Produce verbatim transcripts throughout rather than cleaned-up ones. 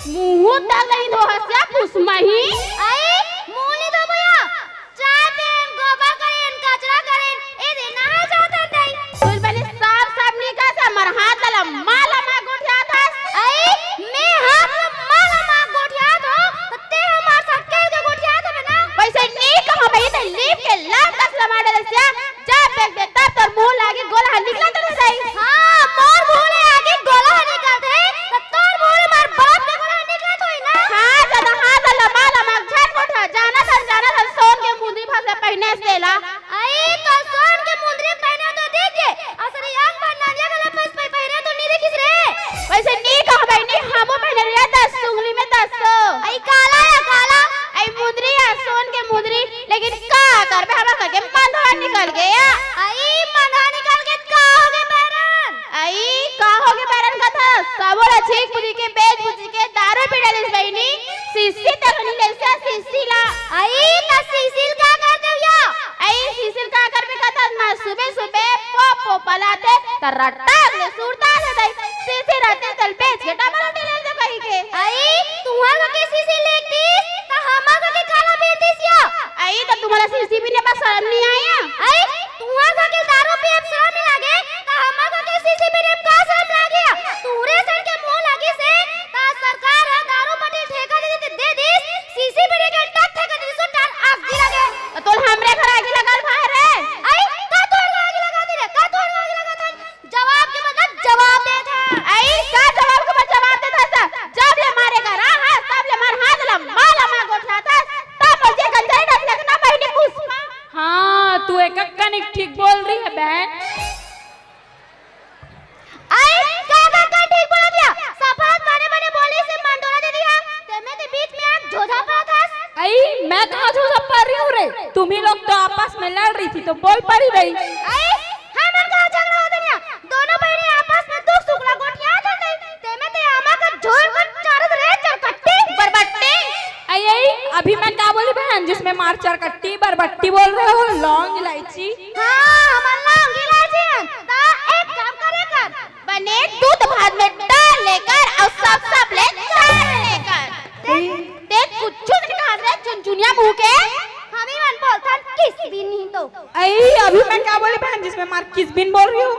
मुंह तक नहीं धोहस या पुसमही। अई, मुंह नहीं धोबो या। चाय पेन, गोबर करेन, कचरा करेन, ए दे नहा जात हन दाई। तोर बने साफ साफ निकास, हमर हाथ ला माला मा गोठियात हस। अई, मैं हाथ ला माला मा गोठियात हो, त ते हमार साथ खेल के गोठियात हवे ना। वैसे नहीं कहा भाई, ते लीप के लात तक लमा डलस या। जब देख दे तब तोर मुंह लागे गोला ह निकलत रहे सही। हाँ, मोर मुंह ले आगे गोला ह निकलत हे, त तोर मुंह ले मार बाप के गोला ह निकलत होई ना। हाँ, ज्यादा हाँ, ज्यादा लमा लमा झट उठा, जाना थन, जाना थन, सोन के मुंदरी फंसे पहिने से ला। अई, तो सोन के मुंदरी पहिने तो दीजिए, असरी अंग पर नारिया गला पस पे पहिरे तो नहीं देखिस रे। वैसे नहीं कहा बहिनी, हमो पहिने रहे दस उंगली में दस सौ। अई, काला या काला। अई, मुंदरी या सोन के मुंदरी, लेकिन का करबे, हमर घर के मंदहा निकल गे या। अई, मंदहा निकल गे, का होगे बैरन? अई, का होगे बैरन कथा? सबो ला छीक बुझी के, बेच बुझी के, दारू पी डालिस बहिनी। सीसी तक नहीं लेस या, सीसी ला। अई, त सीसी ल का कर देव या? अई, सीसी ल का करबे कथा? मैं सुबह सुबह पो पो पलाते, त रट्टा ले सुरता ले दई। सीसी रहते, चल बेच के डबल रोटी ले दे कही के। अई, तुहर के सीसी लेतिस, त हमर के काला बेच दिस या? अई, त तुम्हारा सीसी पीने में शर्म नहीं आया? अई, तुहर के दारू पिए में शर्म नहीं लागे, त हमर के सीसी पीने में का शर्म लागे? तुहरे सन के मुंह लागे से, त सरकार ह दारू पटी ठेका दे दे, दे दिस, सीसी पीने के टक ठेका दे दिस, टार आग दी लगे। त तोल हमरे घर आगी लगल भाई रे। अई, का तोर आगी लगा दी रे? का तोर आगी लगा था? जवाब के बदला जवाब देत हे। अई, का जवाब के बदला जवाब देत हस? जब ले मारे घर आ हस, तब ले मार हाथ ला माला मा गोठियात हस, तब बोलथे गंजाई डस लगना बहिनी पुष्पा। हाँ, तू एक कनिक ठीक बोल रही है बहन। अई, का का का ठीक बोलत या? सफात बने बने बोले से मंदोरा दे दिया, तेमे ते बीच में आ झोझा पात हस। अई, मैं कहाँ झोझा पा रही हूँ रे? तुम ही लोग तो आपस में लड़ रही थी तो बोल पड़ी रही। अई, हमन का झगड़ा होत हे ना? दोनों बहिनी आपस में दुख सुख ला गोठियात हन, तेमे ते आमा का झोर कर चारत रहे चरकट्टी बरबट्टी। अई, अई, अभी मैं का बोली बहन, जिसमें मार चरकट्टी बरबट्टी बोल रहे हो, लौंग इलायची? हाँ, हमन लौंग इलायची हन। त एक काम करे कर। बने दूध भात में डाल लेकर अउ सब सब ले चार लेकर। ते, ते कुछ नहीं कहा रे चुनचुनिया मुंह के। हम ही मन बोलथन किस भी नहीं तो। अई, अभी मैं क्या बोली बहन, जिसमें मार किस बिन बोल रही हूँ।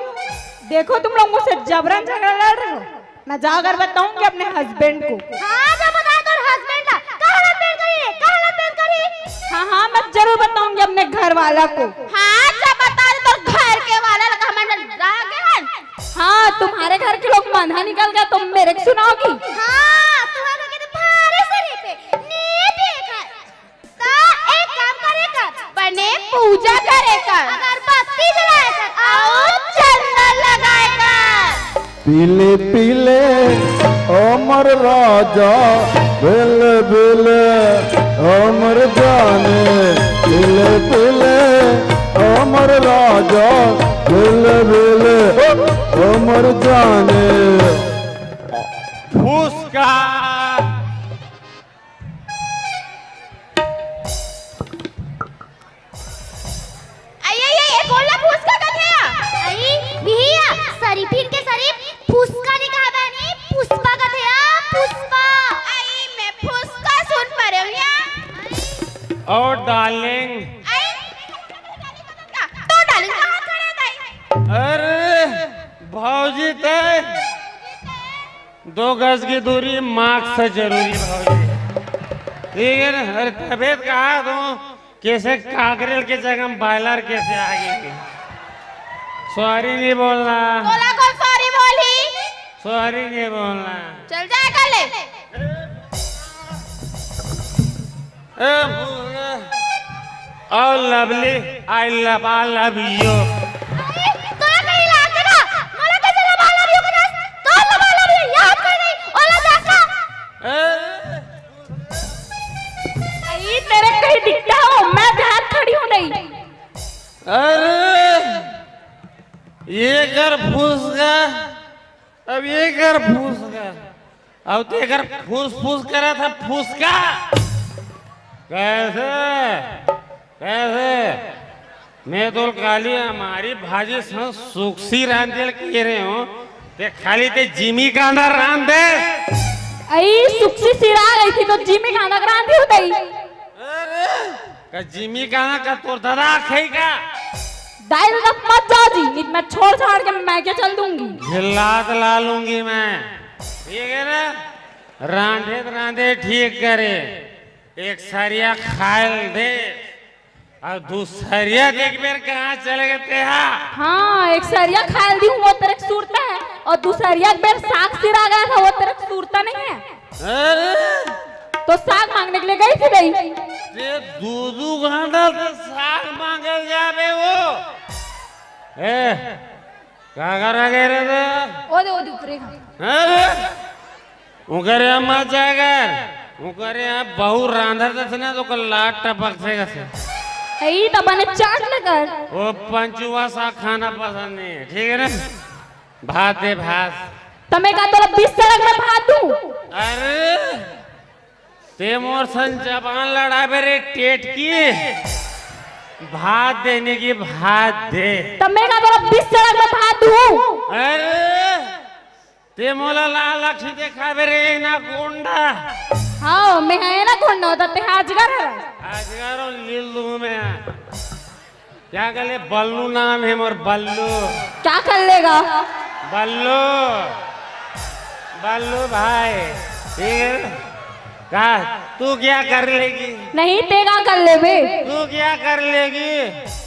देखो तुम लोग मुझसे जबरन झगड़ा लड़ रहे हो, मैं जाकर बताऊंगी अपने हस्बैंड को। हाँ, जा बता तोर हस्बैंड ला। का हालत पेल करी रे? का हालत पेल करी? हाँ, हाँ, मैं जरूर बताऊंगी अपने घर वाला को। हाँ, जा बता दे तोर घर के वाला ला, हमन डरा गे हन। हाँ, तुम्हारे घर के लोग मंदहा निकल गए, तुम मेरे को सुनाओगी? हाँ, तुम्हारे घर के तो भारी शरीफ हे, नी पिए खाए। त एक काम करे कर। बने पूजा करे कर। अगरबत्ती जलाए कर। अउ चंदन लगाए कर। पीले पीले अमर राजा, बेले बेले अमर जाने। पीले पीले अमर राजा, बेले बेले अमर जाने। फुसका। अई, अई, अई, ए कोन ला फुसका कथे या? अई, बिहिया, शरीफिन के शरीफ फुसका नहीं कहा बहनी, पुष्पा कथे या, पुष्पा। अई, मैं फुसका सुन परे हूँ या। अउ डार्लिंग। अई, तो डार्लिंग कहाँ खड़े दाई? अरे, भौजी ते दो गज की दूरी, मास्क से जरूरी भौजी। ठीक है ना? अरे तबीयत कहा तू? कैसे काकरेल के जगह में बॉयलर कैसे आ गई? सॉरी नहीं बोलना। तोला कौन सॉरी बोली? सॉरी नहीं बोलना। चल जाए कर ले। ए, और lovely, I love, I love you। अरे, तोरा कहीं लाग ना, मोला कैसे love, I love you के दस? तोर love, I love you याद कर नहीं, ओला देखा। ए, अरे, तेरे कहीं दिखता हो, मैं ध्यान खड़ी हूँ नहीं। अरे, ये कर फुसका। अब ये कर फुसका, अब तो एकर फुस फुस करत हे फुसका। कैसे, कैसे? मैं तो काली हमारी भाजी संग सुक्सी रांधेल कह रहे हूँ, ते खाली ते जिमी कांदा रांध दे। अई टुकसी सिरा गई थी तो जिमी खाना रांधी होता ही। अरे, का जिमी खाना का तोर दादा खाई का? दाई दादा मत जाओ जी, नहीं तो मैं छोड़ छाड़ के मैं क्या चल दूंगी। झिल्लात ला लूंगी मैं, ठीक है ना? रांधे तो रांधे ठीक करे, एक सरिया खायल दे। अउ दूसरिया एक बेर कहाँ चले गए तेहा? हाँ, एक सरिया खायल दी हूँ, वो तेरे को सूरता है, और दूसरिया एक बेर साग सिरा गया था, वो तेरे को सूरता नहीं है। अरे, तो साग मांगने के लिए गई थी भाई। ये दू दू घंटा से साग मांगे जाबे वो। ए, का करा गए रे? ओ दे, ओ दे, ऊपरे का। अरे, उकर यहाँ मत जाए कर। उकर यहाँ बहू रांधर दस ना तो कल लाट टपक से कसे। यही तो बने चाट लेकर। वो पंचुआ सा खाना पसंद नहीं है, ठीक है ना? भात दे, भात। तमे का तोला बीस सड़क में भात दूं? अरे, ते मोर सन जबान लड़ाबे रे टेटकी। भात देने की भात दे। तमे का तोला बीस सड़क में भात दूं? अरे, ते मोला लाल आँखी देखाबे रे ना गोंडा। हाँ, मैं है ना गोंडा, होता ते अजगर है। अजगर और लील दूँ मैं। क्या कर ले? बल्लू नाम है मोर, बल्लू। क्या कर लेगा? बल्लू, बल्लू भाई, ठीक है? का तू क्या कर लेगी? नहीं, ते का कर लेबे? तू क्या कर लेगी?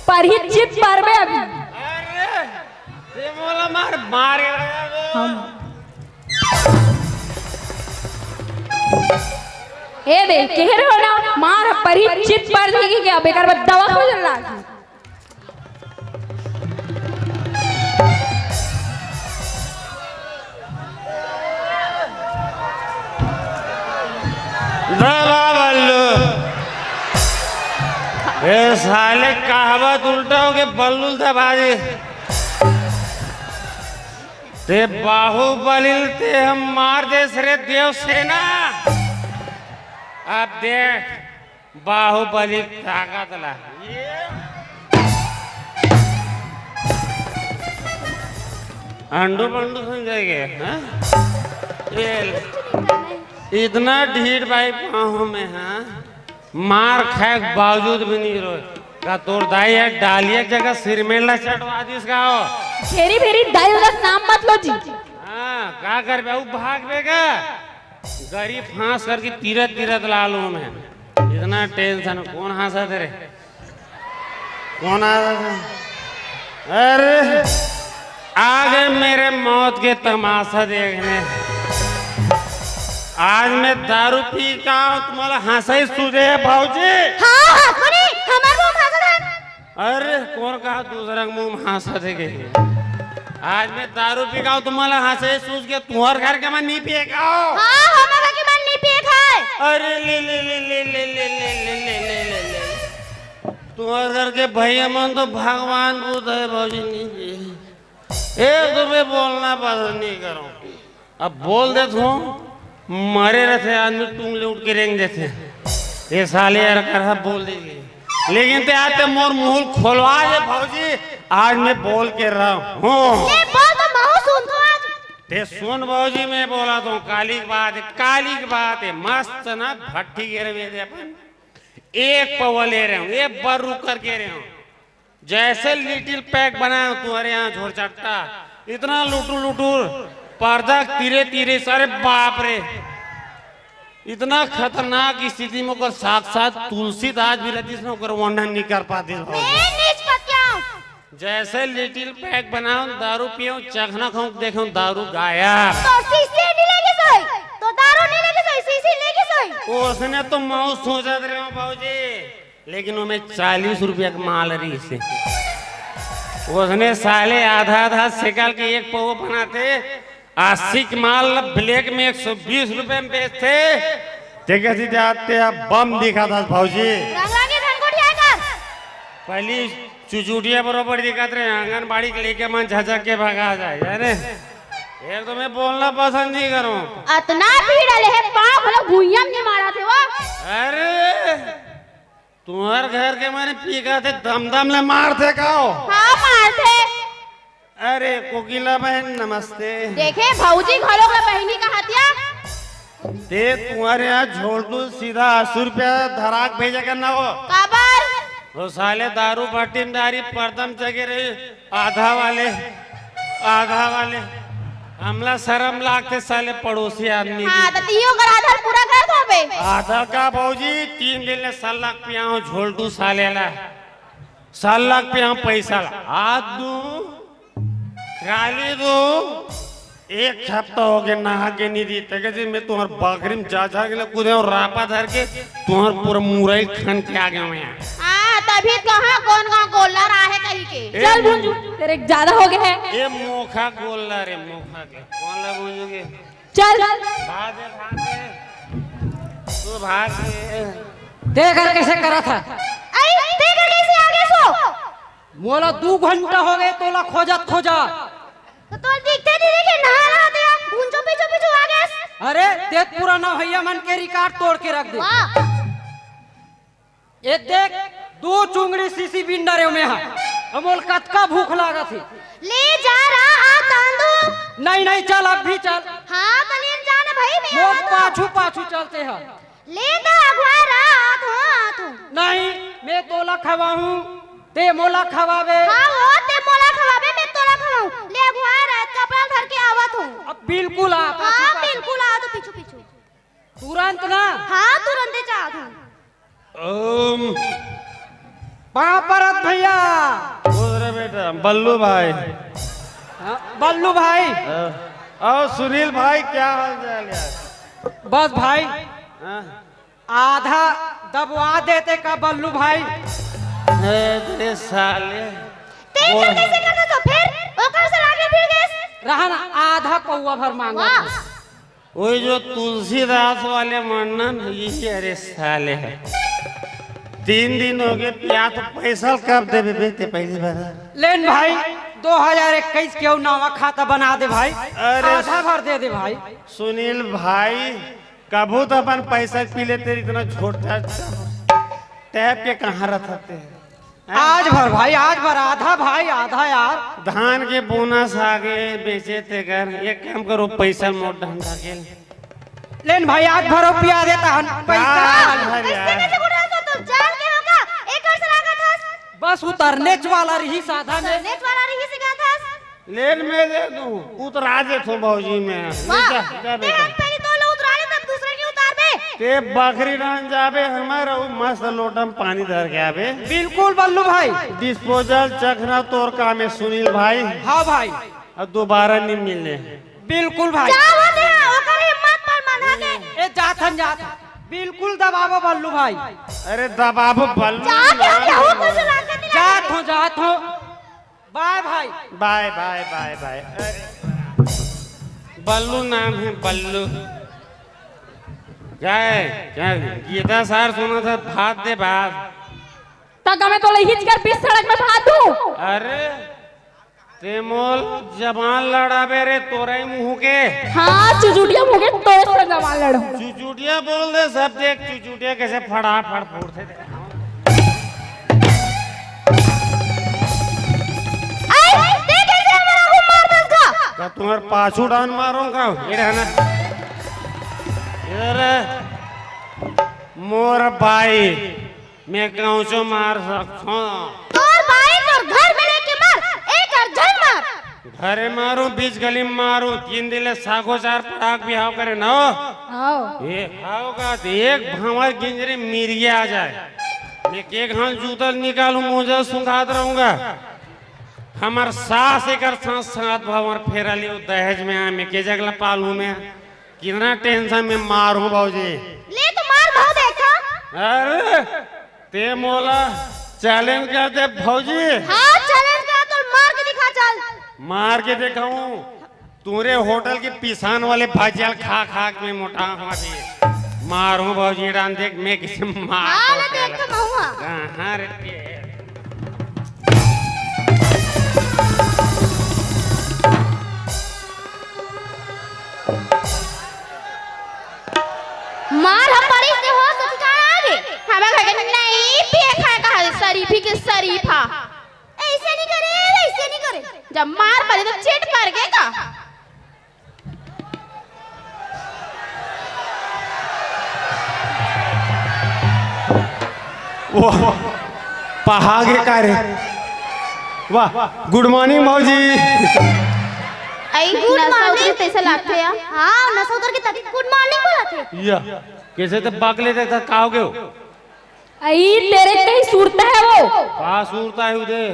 पर ही चित पर में अभी। अरे, ये मोला मार, मार के लगा दो। हम ए दे, कह रहे हो ना, मार परी चित पर देगी क्या? बेकार बस दवा हो जल्ला। दबा बल्लू। ए साले, कहावत उल्टा हो के बल्लू दबा दे। ते बाहुबली ते हम मार देस रे देवसेना। अब देख बाहुबली ताकत ला। अंडू बंडू सुन जाएंगे, हाँ? ये इतना ढीठ भाई पाँव में, हाँ? मार खाए के बावजूद भी नहीं रोए। का तोर दाई है डालिया के जगह सिरमेंट ला चटवा दिस का हो? घेरी भेरी दाई का नाम मत लो जी। हाँ, का करबे? उ भागबे का? गरीब फांस करके तीरत तीरत लालू में। इतना टेंशन, कौन हंसत रे? कौन आ रहा था? अरे, आ गए मेरे मौत के तमाशा देखने। आज मैं दारू पी का हूँ, तुम्हारा हंसा ही सूझे है भौजी। हाँ, हाँ, सुनी, हमारे मुंह में हंसा था। अरे, कौन कहा दूसरा के मुंह में हंसा देखे? आज मैं दारू पी का हूँ, तुम्हारा हंसा ही सूझ के तुम्हारे घर के मैं नहीं पिए का हूँ। हाँ, हमारे घर के मैं नहीं पिए खाए। अरे, ले, ले, ले। तुम्हारे घर के भैया मन तो भगवान बुद्ध है, भौजी नहीं जी। एक तो मैं बोलना पसंद नहीं करूँ। अब बोल देत हूँ, मरे रहते आदमी टूंग ले उठ के रेंग देते। ये साले यार कर बोल देंगे। लेकिन ते आज ते मोर मुंह खोलवा दे भौजी, आज मैं बोल के रहा हूँ। ले बोल तो महू सुन तो आज। ते सुन भौजी, मैं बोला तो काली की बात है, काली की बात है, मस्त ना भट्टी गिरवे दे अपन। एक पौवा ले रहे हूँ, एक बार रुक करके रहे हूँ। जैसे लिटिल पैक बनाया हूँ तुम्हारे यहाँ झोरचट्टा, इतना लुटुर लुटुर, पर्दा तीरे तीरे, अरे बाप रे, इतना खतरनाक स्थिति में ओकर साक्षात तुलसीदास भी रहती, इसमें ओकर वर्णन नहीं कर पाती। ए, नीच पतिया। जैसे लिटिल पैक बनाऊं, दारू पीऊं, चखना खाऊं, देखूं, दारू गायब। तो शीशी नहीं लेके सोई, तो दारू नहीं लेके सोई, शीशी लेके सोई। उसने तो मौत सोचत रहे हो बाबूजी, लेकिन वो मैं चालीस रुपया का माल रही से। उसने साले आधा आधा सेकल के एक पौवा बनाते, अस्सी के माल ब्लैक में एक सौ बीस रुपए में बेचते। ते कहती जाते अब बम दिखा था भौजी। गंगा के धन को उठाएगा। पहली चुचुटिया बरोबर दिखत रहे, आंगनबाड़ी के लेके मन झझक के भगा जाए, जाने? एक तो मैं बोलना पसंद नहीं करूं। अतना भीड़ ले है, पाँव भला भुइयां में नहीं मारा थे वो। अरे, तुम्हार घर के माने पी का थे, दम दम ले मार थे का हो? हाँ, मार थे। अरे, कोकिला बहन, नमस्ते। देखे, भौजी घलो के बहिनी का हत्या। ते तुम्हारे यहाँ झोलटू सीधा अस्सी रुपया धराक भेजे करना हो। काबर? वो साले दारू भट्टी में डारी परदम जगे रही, आधा वाले, आधा वाले। हमला शरम लागते साले पड़ोसी आदमी हाँ, की। तो तीनों कर आधा पूरा कर दो बे। आधा का भौजी, तीन दिन ले सल्लक पिया हूँ झोलटू साले ला। सल्लक पिया हूँ पैसा ला। आज दू, काली दू, एक हफ्ता हो गया नहा के नहीं दी। तके जी मैं तुम्हार बकरी में जा जा के ना कूदे और रापा धर के तुम्हार पूरा मुरई खन के आ गया मैं यहाँ। हाँ, तभी कहाँ कौन गाँव गोल्लर आहे कहीं के। ए, चल भुंजू, तेरे ज्यादा हो गया है। ए मोखा गोल्लर है, मोखा के। कौन ला भुंजू के? चल। भाग दे, भाग दे। तू भाग दे। देख कर कैसे करा था। आई, देख कर कैसे आ गया सो? मोला दू घंटा हो गए तोला खोजत खोजत। तो तोल दिखते नहीं देखे, नहा रहा था, उनचो पीछू पीछू आ गया। अरे, देख पुराना भैया मन के रिकॉर्ड तोड़ के रख दे। वाह। ये देख, दो चुंगड़ी सीसी बिन डरे में हा। अमोल कतका भूख लागत हे। ले जा रहा आ तांदू। नहीं, नहीं, चल, अब भी चल। हाँ, तो ले जा ना भाई, मैं मोर आ तो। पाछू, पाछू चलते हैं। ले तो अगुआ रहा, आ तो, आ तो। नहीं, मैं तोला खवाहूँ, ते मोला खवाबे। हाँ, वो ते मोला खवाबे, मैं तोला खवाहूँ। ले अगुआ रहा, कपड़ा धर के आवत हूँ। अब बिल्कुल आ, पाछू, हाँ, पाछू। बिल्कुल आ, तो पीछू, पीछू। तुरंत ना। हाँ, तुरंत जात हूँ। ओम। पाँव परत भैया। खुश रह बेटा, बल्लू भाई। हाँ, बल्लू भाई। हाँ। और सुनील भाई, क्या हाल चाल यार? बस भाई, हाँ। आधा दबवा देते का बल्लू भाई? ए, तेरे साले। तेल वो कैसे कर दे तो फिर? ओकर से लागे फिर गैस। रहा ना, आधा पौवा भर मांगा वाह। था। वही जो तुलसीदास वाले मन ना, यही अरे साले है। तीन दिन हो गए, पिया तो पैसा कब देबे बे ते पहली बार? लेन भाई, दो हज़ार इक्कीस के अउ नवा खाता बना दे भाई। अरे आधा भर दे दे भाई। सुनील भाई, कभू तो अपन पैसा पी लेते, इतना छोटा टैप के कहाँ रखते हैं? आज भर भाई, आज भर, आधा भाई, आधा यार। धान के बोनस आगे बेचे तेकर, एक काम करो, पैसा मोट ढंग के लेन भाई, आज भरो पिया देता हन पैसा। आज भर कैसे यार। कैसे गुड़ा तो तुम जान के होगा, एक और से लागत हस। बस उतरने वाला रही साधा में। उतरने वाला रही से क्या था? लेन में दे दूं, उतरा दे थो भौजी में। वाह, जा, जा ते बेटा। हम पहले तो लो उतरा ले, तब दूसरे की उतार बे। ते बखरी रहन जाबे, हमर अउ मस्त लोटा में पानी धर के आबे। बिल्कुल बल्लू भाई। डिस्पोजल चखना तोर काम है सुनील भाई। हाँ भाई। अब दोबारा नहीं मिलने। बिल्कुल भाई। क्या होते हैं? ओकर हिम्मत पर माना के। ए, जात हन, जात हन। बिल्कुल दबाबो बल्लू भाई। अरे दबाबो बल्लू। जाके हम यहू कुछ लागत नहीं जात लागत। हो, जात हो। बाय भाई। बाय, बाय, बाय, बाय। अरे, बल्लू नाम है, बल्लू। क्या है? क्या है? गीता सार सुना था, भात दे भात। त का मैं तोला हिच कर बीच सड़क में भात दूं? अरे, ते मोल जबान लड़ाबे रे, तोरई मुंह के। हाँ, चुचुटिया मुंह के, तोर से जबान लड़ो। चुचुटिया बोल दे, सब देख, चुचुटिया कैसे फड़ाफड़ फोड़थे। आई, देख कैसे हमरा को मार दस का। का तुम्हार पाछू डान मारूं का? ये रहना। इधर है। मोर बाई, मैं कहूँ सो मार सकथों। तोर बाई तोर घर में लेके मार, एक अर्जन मार। घरे मारूं, बीच गली में मारूं, तीन दिन ले सागो चार पटाक बिहाव करे न हो। आओ। ये खाओ का तो एक भांवर गिंजरे मिरिया आ जाए। मैं के घाल जूता निकालूं, मोजा सुंघात रहूंगा। हमर सास एकर साथ सात भांवर फेरा लियो दहेज में आए, मैं के जगला पालू मैं। कितना टेंशन में मारूं भौजी। ले तो मार भाव देखा। अरे ते मोला चैलेंज कर दे भौजी। हाँ, चैलेंज कर, तो मार के दिखा चल। मार के दिखाऊं, तोरे होटल के पिसान वाले भजिया खा खा के मोटा हुआ भी। मारूं भौजी डान देख, मैं किसे मार हाँ, तो ले देख चैलेंज। तो महुआ। हाँ, हाँ रे। मार ह पड़िस ते होश ठिकाना आगे। हमर घर के नहीं पिए खाए का है, शरीफी के शरीफा। ऐसे नहीं करे, ऐसे नहीं करे। जब मार पड़े तो चेट कर के का? वाह, पहा गे का रे? वाह, गुड मॉर्निंग भौजी। अई, गुड नशा मॉर्निंग। उतरे तइसे लागथे या। हाँ, नशा उतर के तभी गुड मॉर्निंग बोलथे। या, कइसे ते बकले देखत का हो गे? अई, तेरे कहीं सूरत हे वो। का सूरत हे उदे?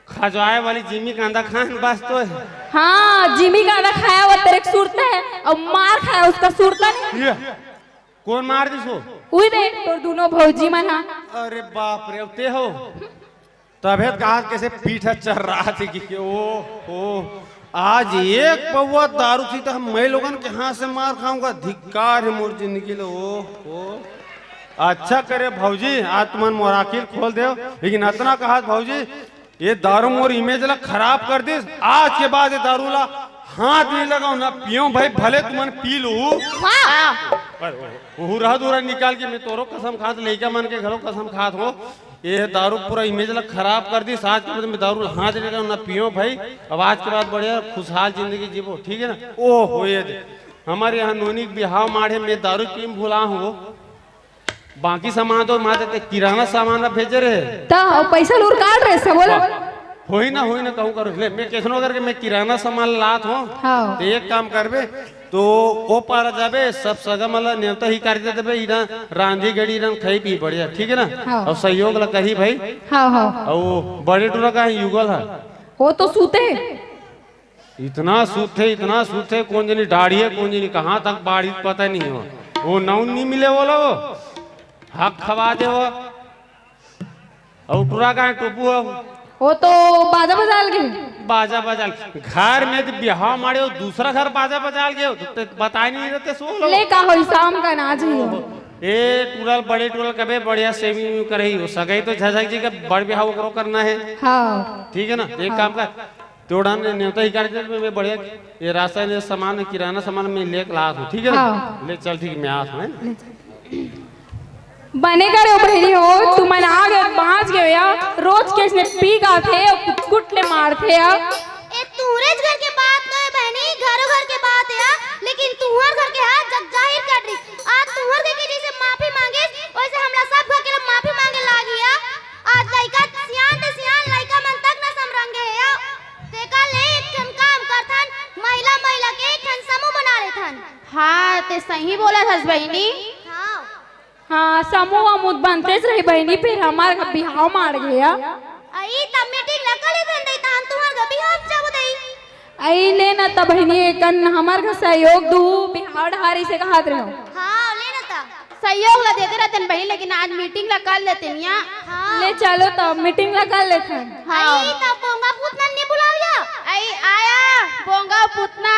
खजवाए वाली जिमी कांदा खान बस तो हे। हाँ, जिमी कांदा खाया वो तेरे सूरत हे, अउ मार खाया उसका सूरत नहीं। या, कोन मार दिस वो? उही दे, तोर दूनों भौजी मन हा। अरे बाप रे, अउ ते हो? तभे त कहा कइसे पीठ ह चर्राथे कि, कि ओ, ओ, आज एक पौवा दारू पी त हम मई लोगन के हाथ से मार खाहूं, धिक्कार हे मोर जिंदगी ले, ओ, ओ। अच्छा करे भौजी, आज तुमन मोर आँखी ल खोल देव, लेकिन अतना कहा भौजी, ये दारू मोर इमेज ला खराब कर दिस। आज के बाद ये दारू ला हाथ नइ लगाहूं, न पीहूं भई, भले तुमन पी लू। वाह। अरे, ओहू रहा दूरा निकाल के, मैं तोरो कसम खात, लइका मन के घलो कसम खात हों। ये दारू पूरा इमेज ला खराब कर दिस। आज के बाद मैं दारू ला हाथ नइ लगाहूं, न पीहूं भई। अब आज के बाद बढ़िया खुशहाल जिंदगी जीबो, ठीक हे ना? ओ हो, ये दे, हमर यहाँ नोनी के बिहाव माढ़े, मैं दारू पीए म भुला हों। बाकी सामान तो माँ देते, किराना सामान ला भेजे रहे। त अउ पइसा लूर काट रहे सब बोला। वाह। होही ना, होही ना, कहूँ करो। ले, मैं कइसनो करके मैं किराना सामान लात हों। हाँ। त एक काम करबे, त ओ पारा जाबे, सब सगा मन ला नेवता हिकार दे देबे, इहाँ रांधी गड़ी, इहाँ खाई पी बढ़िया, ठीक हे ना? हाँ। अउ सहयोग ला करही भई। हाँ, हाँ। अउ बड़े टूरा कहाँ हे, युगल हा? वो तो सूते हे। इतना सूते, इतना सूते, कोन जनी डाढ़ी हे, कोन जनी कहाँ तक बाढ़ी, पता नहीं हो। वो नौन नहीं मिले बोला वो। हक खवा दे वो। अउ टूरा कहाँ हे, टुपू हो? वो तो बाजा बजाल गे। बाजा बजाल। घर में तो बिहाव माढ़े हो, दूसरा घर बाजा बजाल गे हो, तो ते बताए नहीं रहते सो लोग। ले का होई, शाम का नाच ही हो। ए टूरा ल, बड़े टूरा ल कबे बढ़िया सेविंग करही हो, सगाई तो झझक जी के बड़ बिहाव ओकरो करना हे। हाँ। ठीक हे ना? एक हाँ। काम कर, तोड़ा ने नेवता हिकार दे, मैं बढ़िया ये राशन, ये सामान, किराना सामान मैं लेके लात हों, ठीक हे ना? हाँ। ले चल, ठीक, मैं आत हों, हैं? ले चल। बने करे ओ बहिनी हो, तुमन आ गे, बाँच गे या, रोज के इसने पी के आथे अउ कुट-कुट ले मारथे या। ए तुहरेच घर के बात नोहे बहिनी, घरो घर के बात हे या, लेकिन तुहर घर के हाथ जग जाहिर कर दिस। आज तुहर घर के जइसे माफी मांगिस, वइसे हमला सब घर के लोग माफी मांगे लागी या। आज लइका सियान ले सियान लइका मन तक नशा म रंगे हे। तेकर ले एक ठन काम करथन, महिला, महिला के एक ठन समूह बना लेथन। हाँ, ते सही बोलत हस बहिनी। हाँ। हाँ, समूह अमूह बनतेच रही बहिनी, फेर हमर बिहाव माढ़ गे या। अई, त मीटिंग ला कर लेथन, दई तहन तुहर घर बिहाव जाबो दई। अई, ले न त बहिनी, एकन हमर घर सहयोग दू, बिहाव डहार अइसे कहत रहो। हाँ, ले न त। सहयोग ला देते रहतेन बहिनी, लेकिन आज मीटिंग ला कर लेतेन या। हाँ। ले चलो त, मीटिंग ला कर लेथन। हाँ। अई, त बोंगा पूतना नइ बुलाव या। अई, आया, बोंगा पूतना।